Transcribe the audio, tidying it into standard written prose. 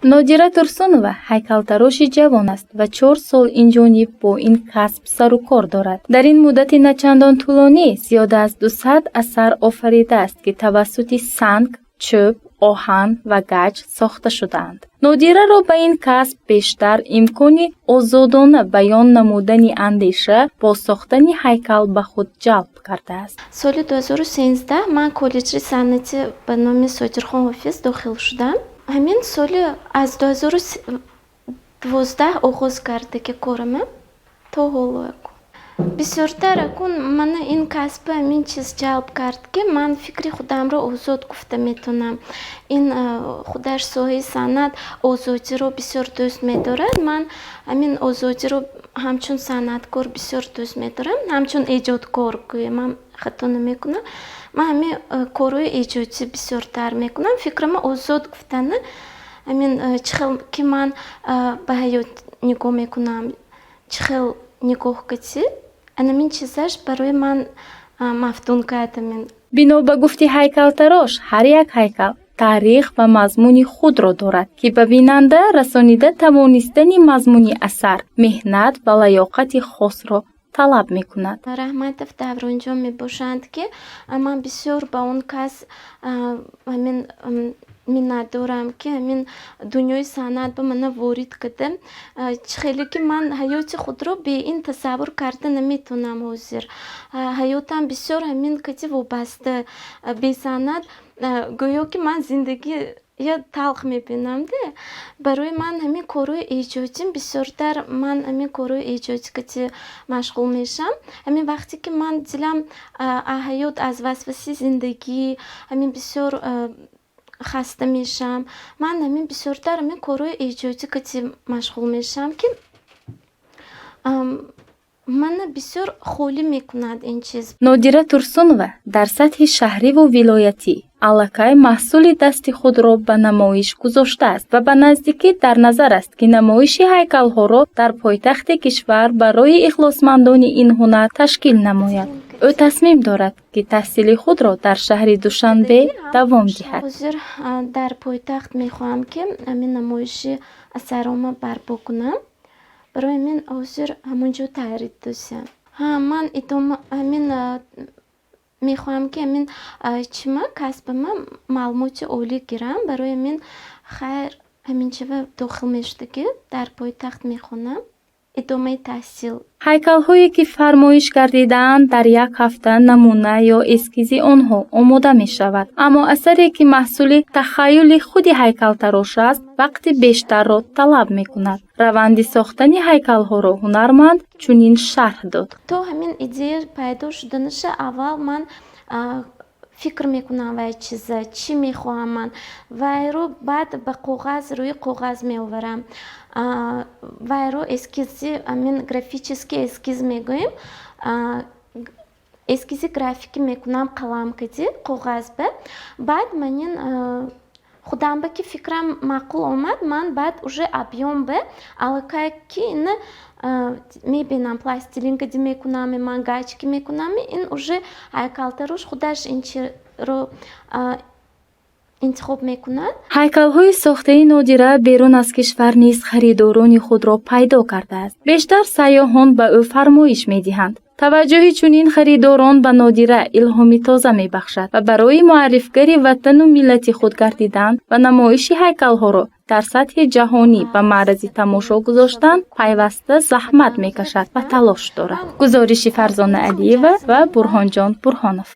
Нодира Турсунова ҳайкалтароши ҷавон аст ва 4 сол инҷониб бо ин касб сару кор дорад. Дар ин муддати начандон тӯлонӣ зиёда аз 200 асар офаридааст, ки тавассути санг, чӯб, оҳан ва гач сохта шудаанд. Нодираро ба ин касб бештар имкони озодона баён намудани андеша бо сохтани ҳайкал ба худ ҷалб кардааст. Соли 2013 ман коллеҷи санъатӣ ба номи Сотирхон Ҳофиз дохил шудам. Ҳамин соли аз 2012 оғоз кардаги корама то ҳоло. Бисёртар акун мана ин касби ҳамин чиз ҷалб кард, ки ман фикри худамро озод гуфта метавонам. Ин худаш соҳаи санъат озодиро бисёр дӯст медорад. Ман ҳамин озодиро ҳамчун санъаткор бисёр дӯст медорам, ҳамчун эҷодкор гӯям, ман хато намекунам. Ман ҳамин корҳои эҷодӣ бисёртар мекунам. Фикрамо озод гуфтана, ҳамин чӣ хел ки ман ба ҳаёт нигоҳ мекунам, чӣ хел нигоҳ кардӣ, анамин чизаш барои ман мафтун кард ҳамин. Бино ба гуфти ҳайкалтарош, ҳар як ҳайкал таърих ва мазмуни худро дорад, ки ба бинанда расонида тавонистани мазмуни асар меҳнат ва лаёқати хосро талаб мекунад. Раҳматов Давронҷон мебошанд, ки ман бисёр ба он кас ҳамин миннатдорам, ки ҳамин дунёи санъат ба мана ворид карда. Чӣ хеле ки ман ҳаёти худро бе ин тасаввур карда наметавонам. Ҳозир ҳаётам бисёр ҳамин кати вобаста. Бе санъат гӯё ки ман зиндагӣ я талх мебинам де. Барои ман ҳамин корҳои эҷодӣ бисёртар, ман ҳамин корҳои эҷодӣ кати машғул мешавам. Ҳамин вақте ки ман дилам ҳаёт, аз васвасаи зиндагӣ ҳамин бисёр хаста мешавам, ман ҳамин бисёртар ҳамин корҳои эҷодӣ кати машғул мешавам, ки мана бисёр холӣ мекунад ин чиз. Нодира Турсунова дар сатҳи шаҳриву вилоятӣ аллакай маҳсули дасти худро ба намоиш гузоштааст ва ба наздикӣ дар назар аст, ки намоиши ҳайкалҳоро дар пойтахти кишвар барои ихлосмандони ин ҳунар ташкил намояд. Ӯ тасмим дорад, ки таҳсили худро дар шаҳри Душанбе давом диҳад. Ҳозир дар пойтахт мехоҳам, ки ҳамин намоиши асарома барпо кунам. Барои ҳамин ҳозир ҳамон ҷо тайёрӣ дидосиям. Ман идома ҳамин мехоҳам, ки ҳамин чима, касбама маълумоти олӣ гирам. Барои ҳамин, хайр, ҳамин чива дохил мешудагӣ, дар пойтахт мехонам, идомаи таҳсил. Ҳайкалҳое, ки фармоиш гардидаанд, дар як ҳафта намуна ё эскизи онҳо омода мешавад, аммо асаре, ки маҳсули тахайюли худи ҳайкалтарош аст, вақти бештарро талаб мекунад. Раванди сохтани ҳайкалҳоро ҳунарманд чунин шарҳ дод: То ҳамин идея пайдо шуданаша аввал ман фикр мекунам, вай чиза чӣ мехоҳам ман, вайро баъд ба коғаз, рӯи коғаз меоварам, вайро эскизи, ҳамин графический эскиз мегӯем, эскизи графикӣ мекунам қалам кади коғазба. Баъд манин худамба ки фикрам маъқул омад, ман баъд уже объём ба аллакай ки ина мебинам, пластилин кади мекунам, ман гачки мекунам, ин уже ҳайкалтарош худаш ин чиро интихоб мекунад. Ҳайкалҳои сохтаи Нодира берун аз кишвар низ харидорони худро пайдо кардааст. Бештар сайёҳон ба ӯ фармоиш медиҳанд. Таваҷҷӯҳи чунин харидорон ба Нодира илҳоми тоза мебахшад ва барои муаррифгари ватану миллати худ гардидан ва намоиши ҳайкалҳоро дар сатҳи ҷаҳонӣ ба маърази тамошо гузоштан пайваста заҳмат мекашад ва талош дорад. Гузориши Фарзона Алиева ва Бурҳонҷон Бурҳонов.